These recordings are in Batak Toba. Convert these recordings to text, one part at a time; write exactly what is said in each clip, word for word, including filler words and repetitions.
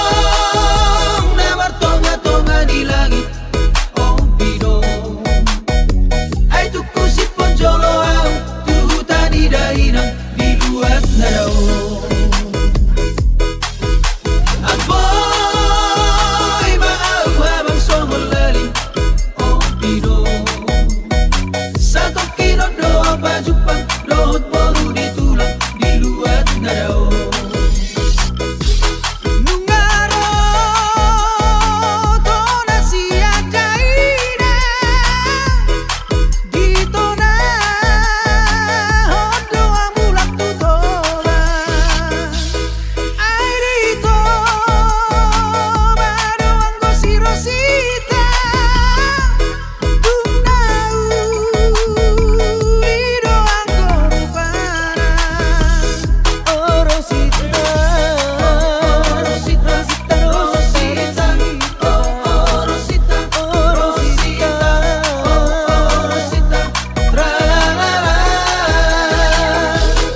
Pidong na martongatonga ni langit, o pidong. Ai tungkus impon jolo ahu tu huta ni dainang di luat na dao. Amboi ma ahu habang songon lali, o pidong. Satongkin on do ahu pajumpang dohot boru ni tulang di luat na dao. Nunga ro tona sian dainang, ditonahon do ahu mulak tu tolang. Ai di Toba do anggo si Rosita. Tung na uli do anggo rupana. O Rosita, Rosita, Rosita, Rosita, o, o, Rosita, o, Rosita, o, o, Rosita, tra la la la.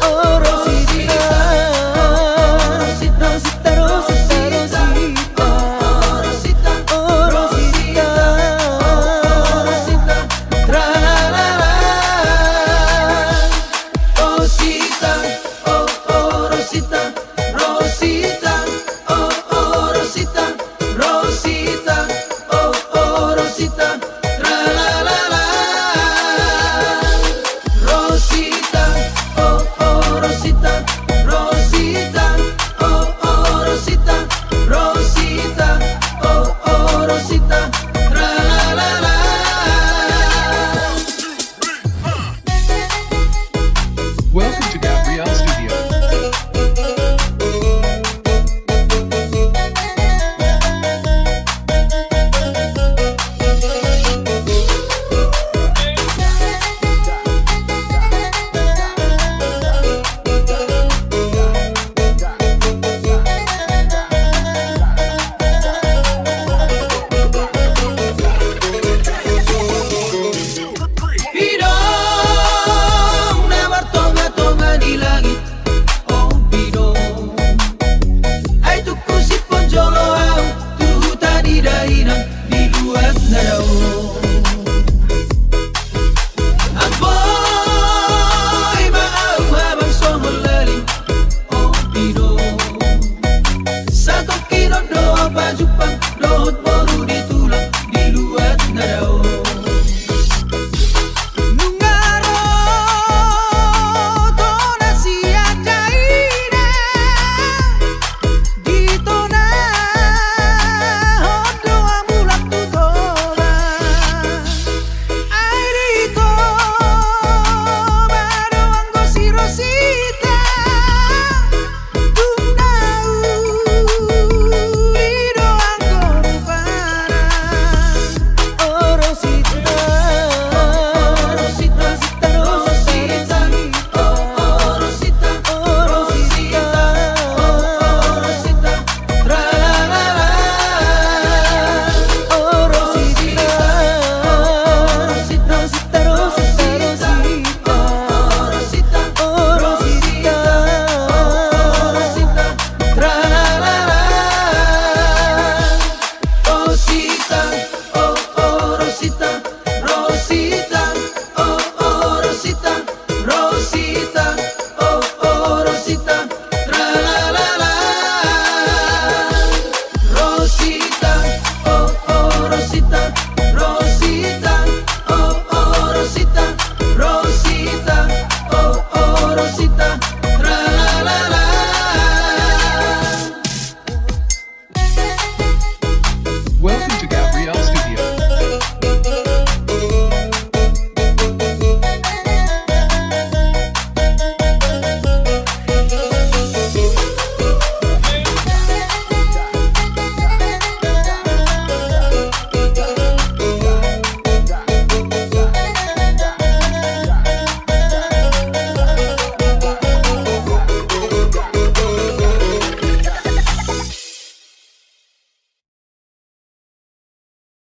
O Rosita, Rosita, Rosita, Rosita, Rosita, o, o, Rosita, o, Rosita, o, o, Rosita, tra la la la. Rosita, o, o, Rosita, Rosita, o, o, Rosita, Rosita, o, o, Rosita, tra la la la. Rosita, o, o, Rosita, Rosita, o, o, Rosita, Rosita, o, o, Rosita, tra la la la. Welcome to Gabriel Studio. Pidong na martongatonga ni langit, o pidong. Ai tungkus impon jolo ahu tu huta ni dainang di luat na dao. Amboi ma ahu habang songon lali, o pidong. Satongkin on do ahu pajumpang dohot